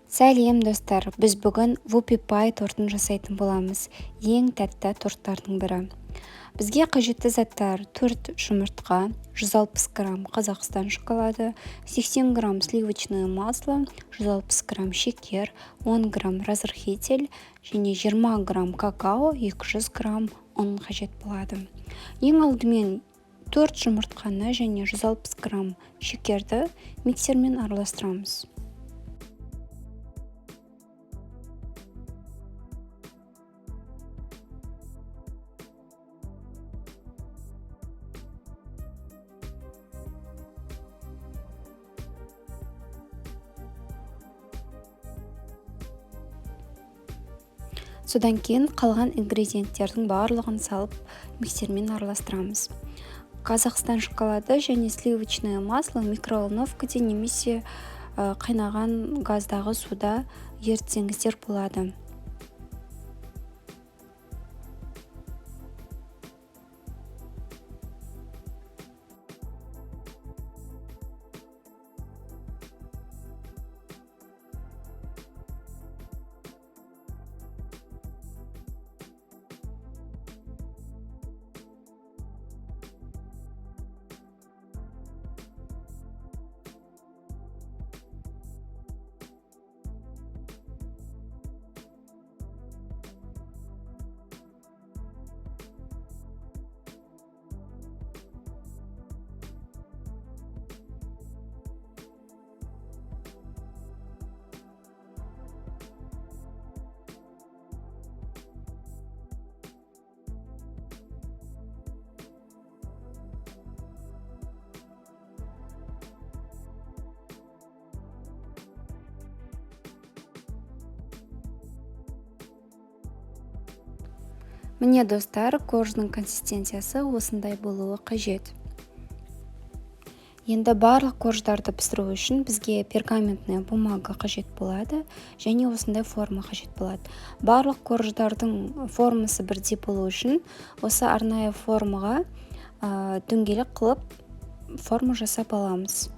Сәлем, достар! Біз бүгін вупи пай тортын жасайтын боламыз. Ең тәтті торттардың бірі. Бізге қажетті заттар: 4 жұмыртқа, 160 грамм Қазақстан шоколады, 80 грамм сливочное масло, 160 грамм шекер, 10 грамм разрыхлитель және 20 грамм какао, 200 грамм ұн қажет болады. Ең алдымен 4 жұмыртқаны және 160 грамм шекерді миксермен араластырамыз. Содан кейін қалған ингредиенттердің барлығын салып, миксермен араластырамыз. Қазақстан шоколады және сливочное масло микроволновкаде немесе қайнаған газдағы суда ерітсеңіздер болады. Міне, достар, корждың консистенциясы осындай болуы қажет. Енді барлық корждарды пісіру үшін бізге пергаментная бумага қажет болады және осындай форма қажет болады. Барлық корждардың формасы бірдей болу үшін осы арнайы формаға дөңгелек қылып форма жасап аламыз.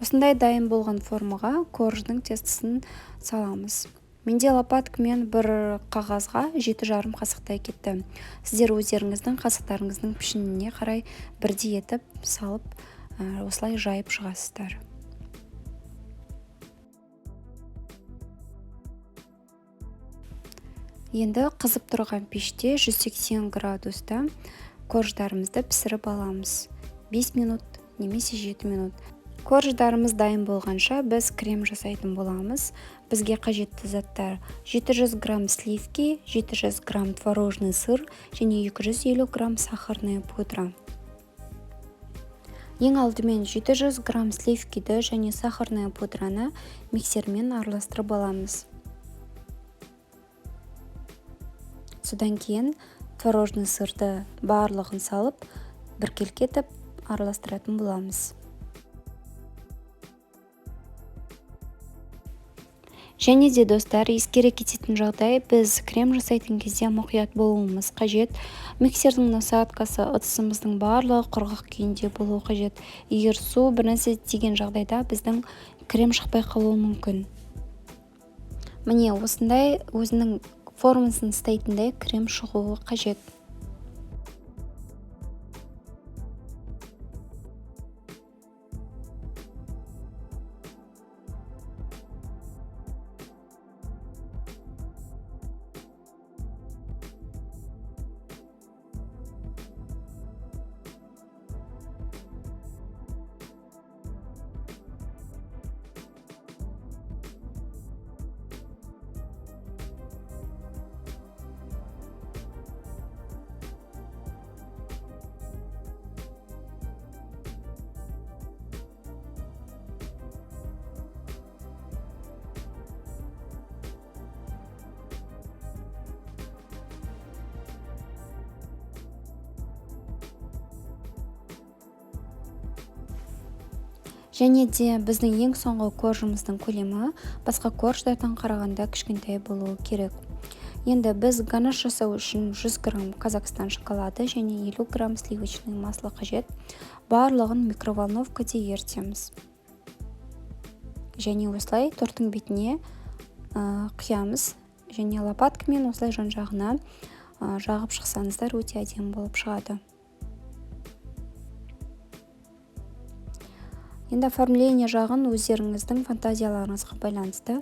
Осындай дайын болған формаға корждың тестісін саламыз. Менде лопаткамен бір қағазға 7,5 қасықтай кетті. Сіздер өздеріңіздің қасықтарыңыздың пішініне қарай бірдей етіп салып, осылай жайып шығасыздар. Енді қызып тұрған пеште 180 градуста корждарымызды пісіріп аламыз. 5 минут немесе 7 минут. Корждарымыз дайын болғанша біз крем жасайтын боламыз. Бізге қажетті заттар: 700 грамм сливки, 700 грамм творожный сыр және 250 грамм сахарная пудра. Ең алдымен 700 грамм сливкиді және сахарная пудраны миксермен араластырып аламыз. Содан кейін творожный сырды барлығын салып, біркелкі етіп араластыратын боламыз. Және де, достар, ескере кететін жағдай: біз крем жасайтын кезде мұқият болуымыз қажет. Миксердің насадкасы, ыдысымыздың барлығы құрғақ күйінде болуы қажет. Егер су бір нәрсе тиген жағдайда, біздің крем шықпай қалуы мүмкін. Міне, осындай өзінің формасын ұстайтындай крем шығуы қажет. Және де біздің ең соңғы коржымыздың көлемі басқа корждардан қарағанда кішкентай болуы керек. Енді біз ганаш жасау үшін 100 грамм Казахстан шоколады және 50 грамм сливочный масло қажет. Барлығын микроволновкада ерітеміз және осылай торттың бетіне құямыз және лопаткамен осылай жан жағына жағып шықсаңыздар, өте әдемі болып шығады. Енді оформление жағын өздеріңіздің фантазияларыңызға байланысты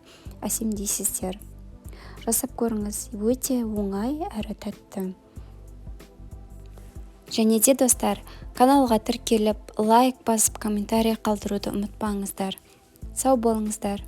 әсемдейсіздер. Жасап көріңіз, өте оңай әрі тәтті. Және де, достар, каналға тіркеліп, лайк басып, комментарий қалдыруды ұмытпаңыздар. Сау болыңыздар!